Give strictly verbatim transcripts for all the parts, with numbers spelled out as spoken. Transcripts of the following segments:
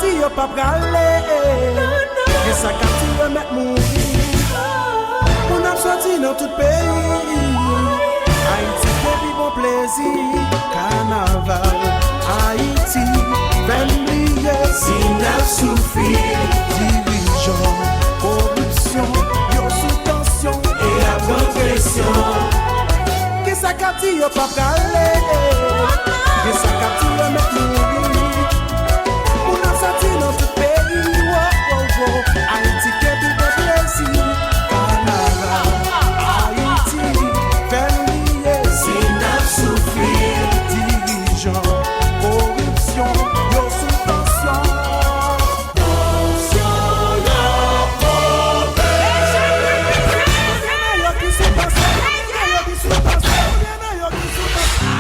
Yo pa prale. Gen sa k ap di yo mèt mouri. Moun ap soti nan tout peyi. Ayiti gen pi bon plezi. Kanaval Ayiti fè n bliye. Si n ap soufri, dirijan, koripsyon, yo sou tansyon e ap pran presyon. Gen sa k ap di yo pa prale. Gen sa k ap di yo mèt mouri. Moun ap soti nan tout peyi, wo, wo, wo. Ayiti gen pi bon plezi. Kanaval Ayiti fè n bliye. Si n ap soufri, dirijan, koripsyon, yo sou tansyon. Tansyon yo monte. Konbyen nan yo ki sou tansyon? Konbyen nan yo ki sou tansyon? Konbyen nan yo ki sou tansyon?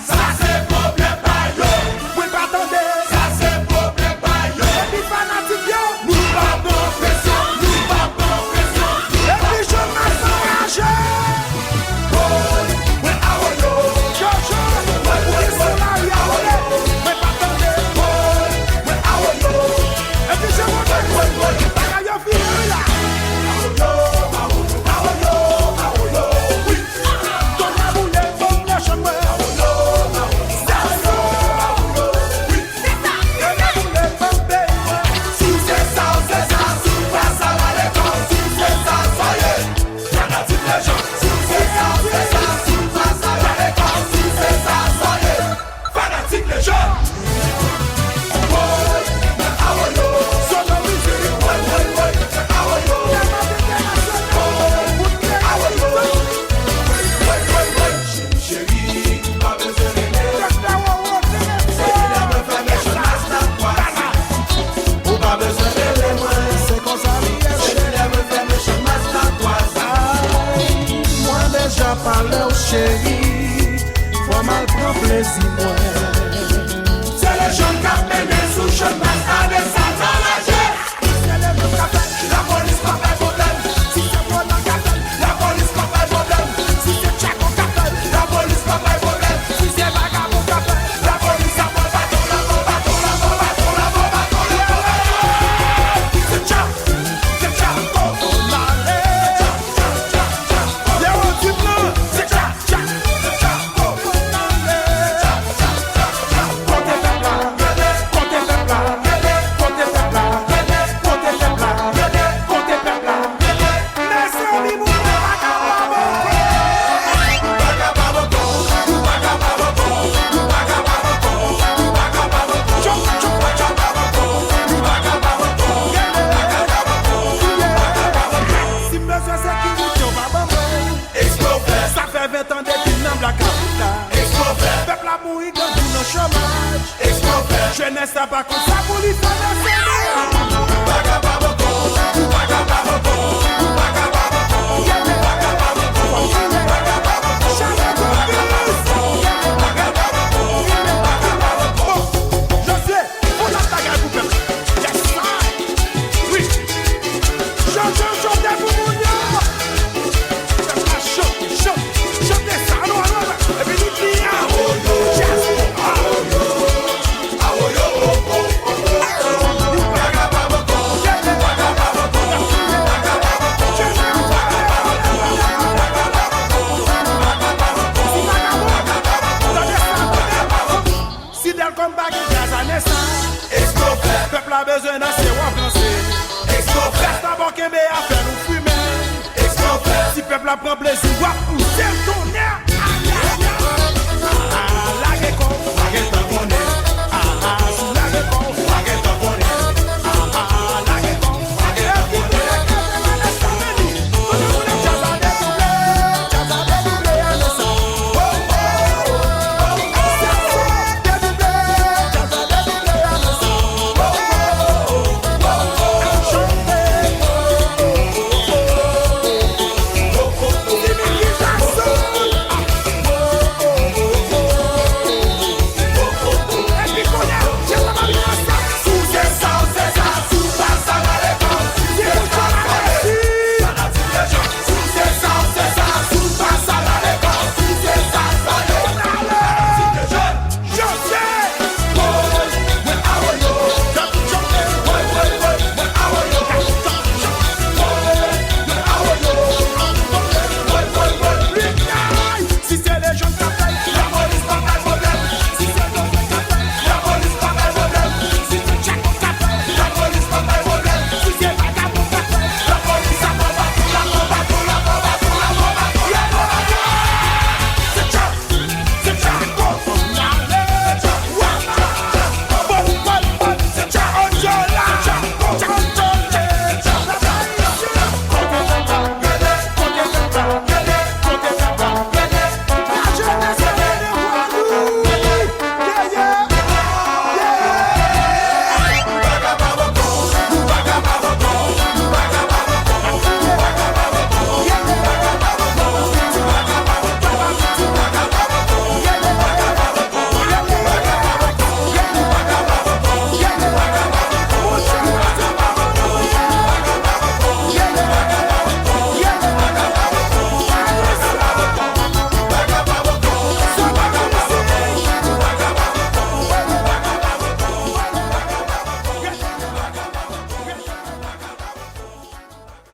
Sa se pwoblèm pa yo. Wi, pa tande. Sa se pwoblèm pa yo. Epi fanatik yo, nou pa pran presyon. Nou pa pran presyon. Epi Jonas anraje. Woy, mwen awoyo. Jojo, mwen pou desann lari a, woy. Mwen pa tande. Woy, mwen awoyo. Epi Jonas, woy, woy, woy. Bagay yo fini la. Awoyo, awoyo, awoyo, awoyo. Wi. Fanatik lejann. Woy, mwen awoyo. Sonorize. Woy, woy, woy, mwen awoyo. Woy, mwen awoyo. Woy, woy, woy. Cheri, cheri, ou pa bezwen rele. Selilè mwen fè mechan maskatwaz. Ou pa bezwen rele mwen. Se konsa li ye, cheri. Selilè mwen fè mechan maskatwaz. Ay, mwen deja pale w, cheri. Fò m al pran plezi mwen. Se lejann k ap mennen sou chemen sa desann anraje. Si se lejann k ap fè, lapolis pa bay pwoblèm. Si se vòlè k ap fè, lapolis pa bay pwoblèm. Si se tchako k ap fè, lapolis pa bay pwoblèm. Si se vagabon k ap fè, lapolis ap pran baton, l ap pran baton, l ap pran baton, l ap pran baton, l ap pran baton. Se tcha, se tchako, fò n ale. Tcha, tcha, tcha, tcha, fò n ale. Lewo di blan, se tcha. Si m bezwen sekirite, w pa ban mwen. Eksplofè. Sa fè ven tan depi n nan blakawout la. Eksplofè. Pèp la mouri, grandi nan chomaj. Eksplofè. Jenès la pa konn sa pou li fè nan seri. Ou pa ka pa bòkò, ou pa ka pa bòkò, ou pa ka pa bòkò, ou pa ka pa bòkò, ou pa ka pa bòkò, ou pa ka pa bòkò, ou pa ka pa bòkò, ou pa ka pa bòkò. Bon, Josué, fon lòt bagay pou pèp la. Yes, I. Wi. Jojo chante pou moun yo. Pèp la chante, chante, chante sa. Alò, alò, alò. Epi nou di awoyo. Yes. Awoyo. Awoyo. Si Delcom pa gen gaz ane sa. Eksplofè. Pèp la bezwen danse, w ap danse. Eksplofè. Rès tabò kenbe afè nou fimen. Eksplofè. Si pèp la pran plezi, w ap pouse l tou.